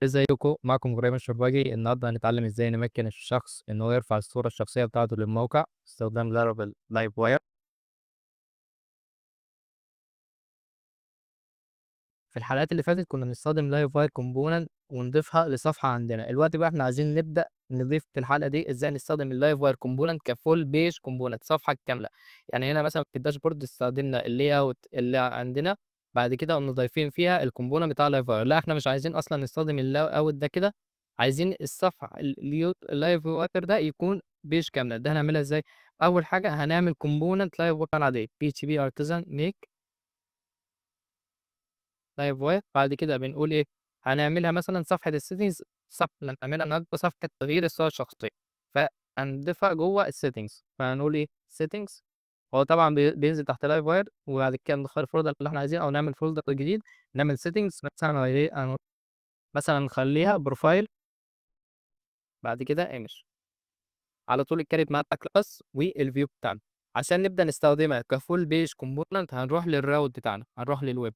ازيكم؟ معكم إبراهيم الشربجي. النهارده هنتعلم ازاي نمكن الشخص ان هو يرفع الصورة الشخصية بتاعته للموقع باستخدام Laravel Livewire. في الحلقات اللي فاتت كنا بنستخدم Livewire component ونضيفها لصفحة عندنا. الوقت بقى احنا عايزين نبدأ نضيف في الحلقة دي ازاي نستخدم ال Livewire component ك full page component، صفحة كاملة. يعني هنا مثلا في ال dashboard استخدمنا ال layout اللي عندنا، بعد كده قمنا ضايفين فيها ال component بتاع Livewire. لا، احنا مش عايزين اصلا نستخدم ال layout ده كده، عايزين الصفحة ال Livewire ده يكون page كاملة. ده هنعملها ازاي؟ اول حاجة هنعمل component Livewire عادية PHP artisan make Livewire. بعد كده بنقول ايه؟ هنعملها مثلا صفحة ال settings، صفحة اللي هنعملها النهارده صفحة تغيير الصور الشخصية، فهنضيفها جوه ال settings. فهنقول ايه؟ settings. هو طبعا بينزل تحت Livewire، وبعد كده نختار ال folder اللي احنا عايزينه او نعمل folder جديد، نعمل settings مثلا ايه؟ مثلا نخليها profile، بعد كده image. على طول ات create معانا class وال view بتاعنا. عشان نبدا نستخدمها ك full page component هنروح لل route بتاعنا، هنروح للويب.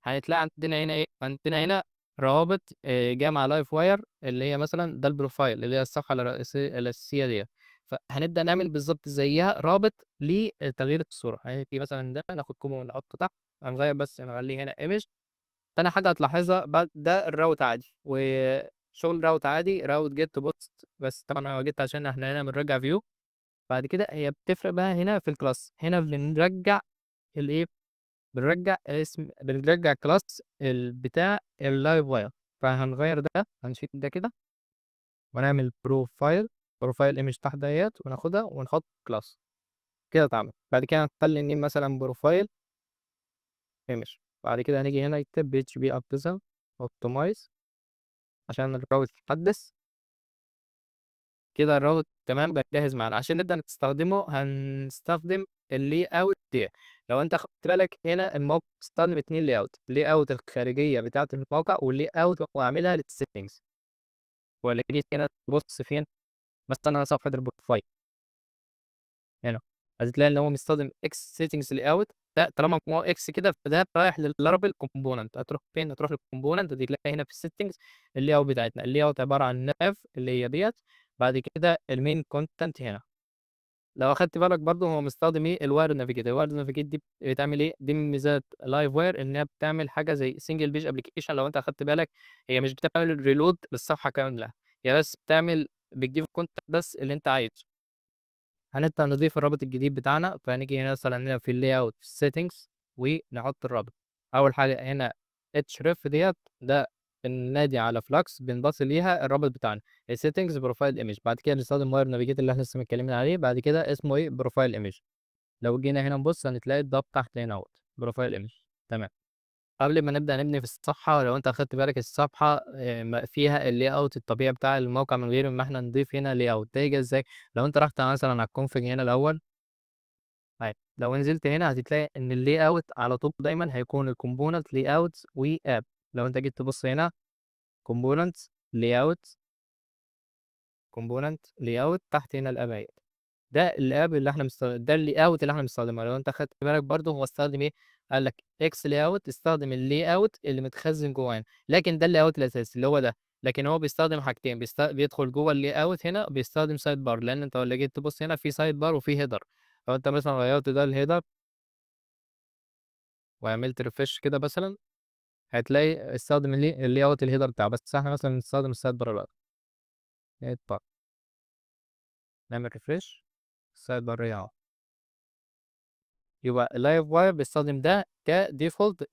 هتلاقي عندنا هنا ايه؟ عندنا هنا روابط، جاية مع Livewire اللي هي مثلا ده ال profile اللي هي الصفحة الاساسية ديت. فهنبدا نعمل بالظبط زيها رابط لتغيير الصورة. هنيجي مثلا ده ناخد copy ونحطه تحت، هنغير بس نخليه هنا image. تاني حاجة هتلاحظها بعد ده ال route عادي وشغل route عادي، route get post، بس طبعا هو get عشان احنا هنا بنرجع view. بعد كده هي بتفرق بقى هنا في ال class، هنا بنرجع الايه؟ بنرجع اسم، بنرجع class بتاع ال Livewire. فهنغير ده، هنشيل ده كده ونعمل profile image تحت ديت، وناخدها ونحط class كده اتعمل. بعد كده هنخلي ال name مثلا profile image. بعد كده هنيجي هنا نكتب PHP artisan optimize عشان ال route يتحدث كده. ال route تمام بقى جاهز معانا. عشان نبدا نستخدمه هنستخدم ال layout دي. لو انت خدت بالك هنا الموقع استخدم اتنين layout، layout الخارجية بتاعه الموقع وال layout هو عاملها لل settings. ولا جيت هنا تبص فين؟ مثلا على صفحة ال profile هنا هتلاقي ان هو مستخدم x settings layout. ده طالما هو x كده فده رايح لل Laravel component. هتروح فين؟ هتروح لل component دي، تلاقي هنا في ال settings ال layout بتاعتنا. ال layout عبارة عن nav اللي هي ديت، بعد كده ال main content هنا. لو اخدت بالك برضو هو مستخدم ايه؟ ال wire navigate. ال wire navigate دي بتعمل ايه؟ دي من ميزات Livewire انها بتعمل حاجة زي single page application. لو انت اخدت بالك هي مش بتعمل reload للصفحه كاملة، هي بس بتجيب content بس اللي انت عايزه. هنبدا نضيف الرابط الجديد بتاعنا. فهنيجي هنا مثلا هنا في ال layout settings ونحط الرابط. اول حاجة هنا href ديت، ده بننادي على Flux بنباصي ليها الرابط بتاعنا ال settings profile image. بعد كده نستخدم wire navigate اللي احنا لسه متكلمين عليه. بعد كده اسمه ايه؟ profile image. لو جينا هنا نبص هنتلاقي الضبط تحت هنا اهوت profile image. تمام. قبل ما نبدا نبني في الصفحة، لو انت اخدت بالك الصفحة، فيها ال layout الطبيعي بتاع الموقع من غير ما احنا نضيف هنا layout. ده يجي ازاي؟ لو انت رحت مثلا على ال config هنا الاول، طيب لو نزلت هنا هتلاقي ان ال layout على طول دايما هيكون ال component layout و app. لو انت جيت تبص هنا component layout، component layout تحت هنا ال app اهي. ده ال app اللي احنا ده ال layout اللي احنا بنستخدمه. لو انت خدت بالك برده هو استخدم ايه؟ قال لك x layout، استخدم ال layout اللي متخزن جواه، لكن ده ال layout الاساسي اللي هو ده. لكن هو بيستخدم حاجتين، بيدخل جوه ال layout هنا بيستخدم sidebar، لان انت لو جيت تبص هنا في sidebar وفي header. لو انت مثلا غيرت ده ال header وعملت refresh كده مثلا، هتلاقي استخدم ال layout ال header بتاعه. بس احنا مثلا نستخدم ال sidebar دلوقتي، نطبع نعمل refresh ال sidebar اهو. يبقى ال Livewire بيستخدم ده ك default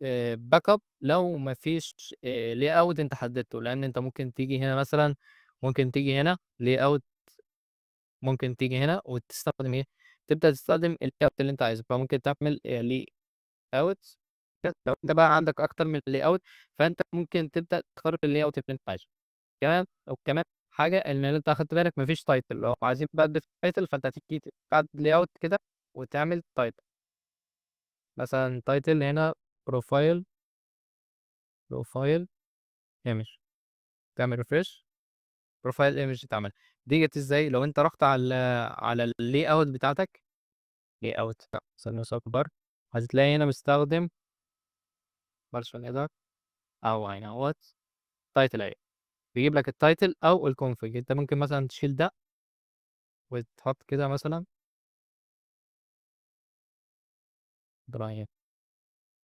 backup لو مفيش layout انت حددته. لان انت ممكن تيجي هنا مثلا، ممكن تيجي هنا layout، ممكن تيجي هنا وتستخدم ايه؟ تبدا تستخدم ال layout اللي انت عايزه. فممكن تعمل layout. لو انت بقى عندك اكتر من layout فانت ممكن تبدا تختار ال layout اللي انت عايزه. تمام. وكمان حاجة ان انت اخدت بالك مفيش title. لو عايزين بقى تضيف title فانت هتيجي بعد layout كده وتعمل title، مثلا title هنا profile image، تعمل refresh profile image اتعمل. دي جت ازاي؟ لو انت رحت على ال layout بتاعتك، layout sidebar، هتلاقي هنا مستخدم partial header او هنا اهوت title اهي. بيجيب لك الtitle أو الconfig. أنت ممكن مثلًا تشيل ده وتحط كده مثلًا إبراهيم.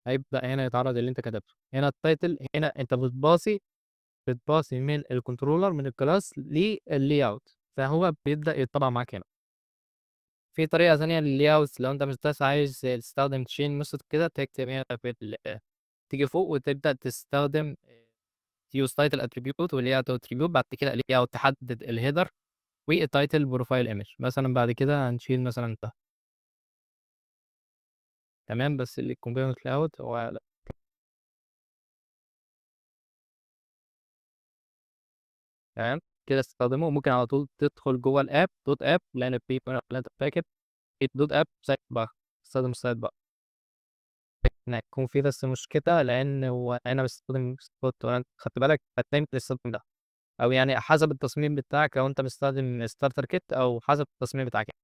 هيبدأ هنا يتعرض اللي أنت كتبته. هنا الtitle، هنا أنت بتباصي من الcontroller من الclass للlayout، فهو بيبدأ يتطبع معاك هنا. في طريقة ثانية للlayouts، لو أنت مش بس عايز تستخدم chain method كده، تكتب هنا في تيجي فوق وتبدأ تستخدم use title attribute وlayout attribute، بعد كده layout تحدد الheader والtitle profile image مثلًا. بعد كده هنشيل مثلًا ده. تمام، بس الcomponent layout هو لأ. تمام، كده استخدمه. ممكن على طول تدخل جوّه الapp dot app، لأن في أنت فاكر dot app sidebar، استخدم sidebar. هيكون في بس مشكلة لأن هو أنا باستخدم spot، وأنت خدت بالك هتلاقي بتستخدم ده، أو يعني حسب التصميم بتاعك، لو أنت مستخدم starter kit أو حسب التصميم بتاعك يعني.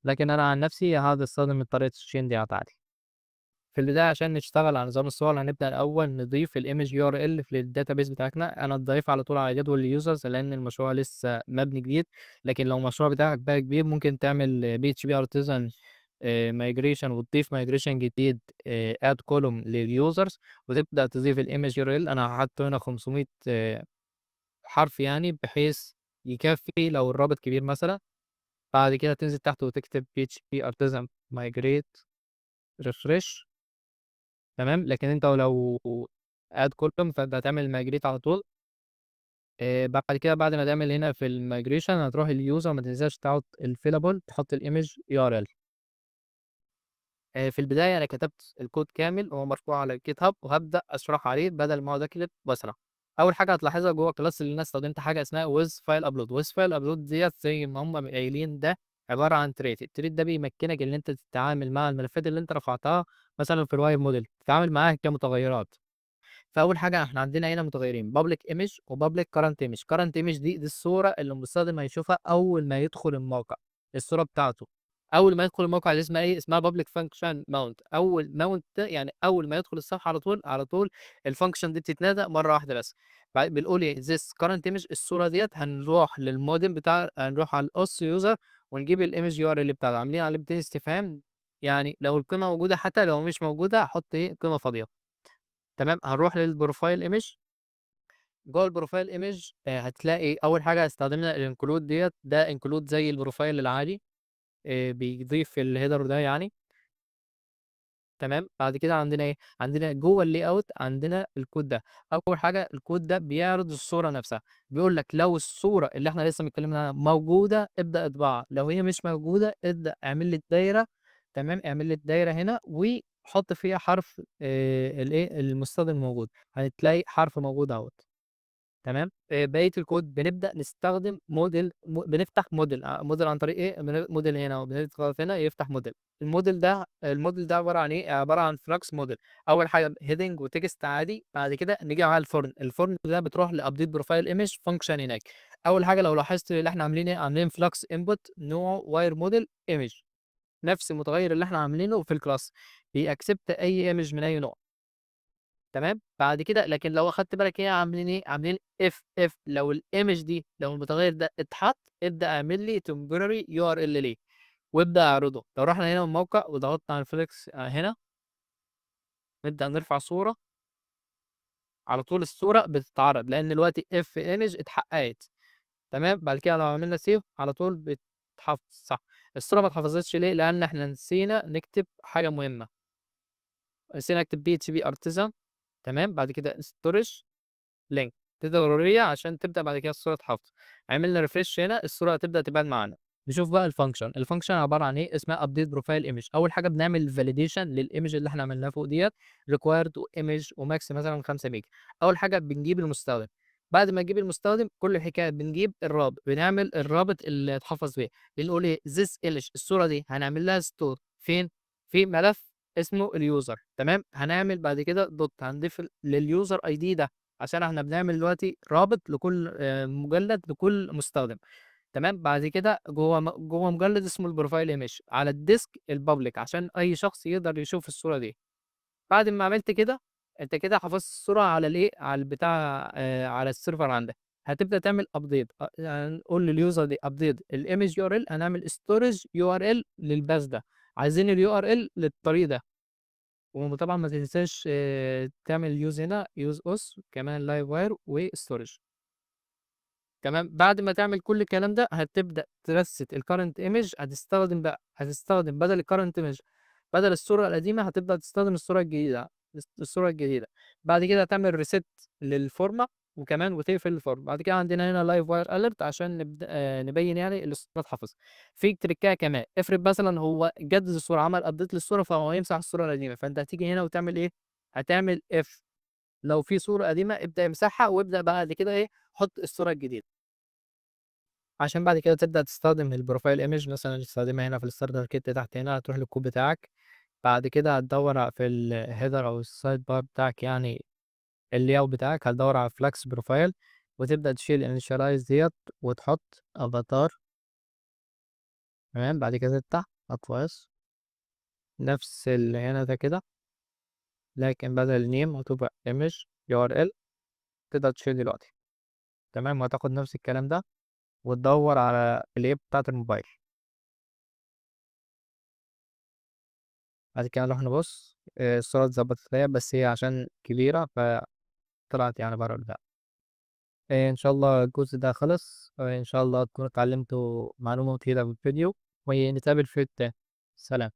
لكن أنا عن نفسي هاقعد أستخدم الطريقة الchain ديّة عادي. في البداية عشان نشتغل على نظام الصور هنبدأ الأول نضيف الimage URL في الdatabase بتاعتنا. أنا ضايفها على طول على جدول الusers لأن المشروع لسه مبني جديد، لكن لو المشروع بتاعك بقى كبير ممكن تعمل PHP artisan migration وتضيف migration جديد add column للusers وتبدأ تضيف الimage URL. أنا حاطه هنا 500 حرف يعني بحيث يكفي لو الرابط كبير مثلًا. بعد كده تنزل تحت وتكتب PHP artisan migrate refresh. تمام، لكن أنت لو add column فأنت هتعمل migrate على طول. بعد كده بعد ما تعمل هنا في الmigration هتروح للuser، ما تنساش تحط الfillable، تحط الimage URL. في البداية أنا كتبت الكود كامل وهو مرفوع على الGitHub وهابدأ أشرح عليه بدل ما أقعد أكتب وأسرح. أول حاجة هتلاحظها جوّه الclass اللي أنا استخدمت حاجة اسمها with file upload. with file upload ديّة زي ما هم قايلين ده عبارة عن trait. الtrait ده بيمكنك إن أنت تتعامل مع الملفات اللي أنت رفعتها مثلًا في الwire model، تتعامل معاها كمتغيرات. فأول حاجة إحنا عندنا هنا متغيرين public image وpublic current image. current image دي الصورة اللي المستخدم هيشوفها أول ما يدخل الموقع، الصورة بتاعته. أول ما يدخل الموقع اللي اسمها إيه؟ اسمها public function mount. أول mount ده يعني أول ما يدخل الصفحة على طول، على طول الfunction دي بتتنادى مرة واحدة بس. بنقول إيه؟ this current image، الصورة ديّة هنروح للmodem بتاع، هنروح على الauth user ونجيب الimage URL بتاعته، عاملين علامتين استفهام يعني لو القيمة موجودة، حتى لو مش موجودة هاحط إيه؟ قيمة فاضية. تمام، هنروح للprofile image. جوّه الprofile image هتلاقي أول حاجة استخدمنا الinclude ديّة، ده include زي الprofile العادي، بيضيف الheader ده يعني. تمام، بعد كده عندنا إيه؟ عندنا جوّه الlayout عندنا الكود ده. أول حاجة الكود ده بيعرض الصورة نفسها، بيقول لك لو الصورة اللي إحنا لسه متكلمين عنها موجودة ابدأ اطبعها، لو هي مش موجودة ابدأ اعمل لي الدايرة. تمام، اعمل لي الدايرة هنا وحُط فيها حرف الإيه، المستخدم الموجود، هتلاقي حرف موجود أهوّة. تمام، بقية الكود بنبدأ نستخدم model، بنفتح model، model عن طريق إيه؟ model هنا أهو، بنضغط هنا يفتح model. ال model ده عبارة عن إيه؟ عبارة عن Flux model. أول حاجة heading وtext عادي، بعد كده نيجي على الform. الform ده بتروح لupdate profile image function هناك. أول حاجة لو لاحظت اللي إحنا عاملين إيه؟ عاملين flux input نوعه wire model image، نفس المتغير اللي إحنا عاملينه في الclass، بيaccept أي image من أي نوع. تمام، بعد كده لكن لو أخدت بالك هنا عاملين إيه؟ عاملين if لو الimage دي، لو المتغير ده اتحط ابدأ اعمل لي temporary URL ليه، وابدأ اعرضه. لو رُحنا هنا الموقع وضغطنا على الflex هنا نبدأ نرفع صورة، على طول الصورة بتتعرض لأن دلوقتي if image اتحققت. تمام، بعد كده لو عملنا save على طول بتتحفظ صح. الصورة ما اتحفظتش ليه؟ لأن إحنا نسينا نكتب حاجة مهمة. نسينا نكتب PHP artisan، تمام، بعد كده storage link دي ضرورية عشان تبدأ بعد كده الصورة تتحفظ. عملنا refresh هنا الصورة هتبدأ تبان معانا. نشوف بقى الfunction. الfunction عبارة عن إيه؟ اسمها update profile image. أول حاجة بنعمل validation للimage اللي إحنا عملناها فوق ديّة، required image وmax مثلًا 5 ميجا. أول حاجة بنجيب المستخدم، بعد ما نجيب المستخدم كل الحكاية بنجيب الرابط، بنعمل الرابط اللي اتحفظ بيه، بنقول إيه؟ this image، الصورة دي هنعمل لها store فين؟ في ملف اسمه الuser. تمام، هنعمل بعد كده dot، هنضيف للuser ID ده عشان إحنا بنعمل دلوقتي رابط لكل مجلد لكل مستخدم. تمام، بعد كده جوّه مجلد اسمه الprofile image على ال disk الpublic عشان أي شخص يقدر يشوف الصورة دي. بعد ما عملت كده، أنت كده حفظت الصورة على الإيه، على البتاع، على الserver عندك. هتبدأ تعمل update، يعني نقول لل user دي update ال image URL، هنعمل storage URL لل path ده، عايزين ال URL للطريق ده. وطبعا ما تنساش تعمل use هنا use auth كمان Livewire و storage. تمام، بعد ما تعمل كل الكلام ده هتبدأ ت reset ال current image. هتستخدم بقى، هتستخدم بدل ال current image، بدل الصورة القديمة هتبدأ تستخدم الصورة الجديدة، الصورة الجديدة. بعد كده هتعمل reset للفورمة وكمان وتقفل ال form. بعد كده عندنا هنا Livewire alert عشان نبدأ نبين يعني الصورة اتحفظت. في تريكاية كمان، افرض مثلا هو جدد الصورة، عمل update للصورة، فهو يمسح الصورة القديمة، فانت هتيجي هنا وتعمل ايه؟ هتعمل if لو في صورة قديمة ابدأ امسحها، وابدأ بعد كده ايه؟ حط الصورة الجديدة، عشان بعد كده تبدأ تستخدم ال profile image مثلا تستخدمها هنا في ال starter kit تحت هنا. هتروح للكود بتاعك، بعد كده هتدور في ال header او ال sidebar بتاعك، يعني ال layout بتاعك، هتدور على flex profile وتبدأ تشيل initialize ديت وتحط افاتار. تمام، بعد كده تفتح اقواس نفس اللي هنا ده كده، لكن بدل name هتبقى image URL، تقدر تشيل دلوقتي. تمام، وهتاخد نفس الكلام ده وتدور على ال app بتاعت الموبايل. بعد كده نروح نبص، الصورة اتظبطت ليا، بس هي عشان كبيرة فطلعت بره البتاع. إن شاء الله الجزء ده خلص، إن شاء الله تكونوا اتعلمتوا معلومة مفيدة في الفيديو، ونتقابل في فيديو تاني. سلام.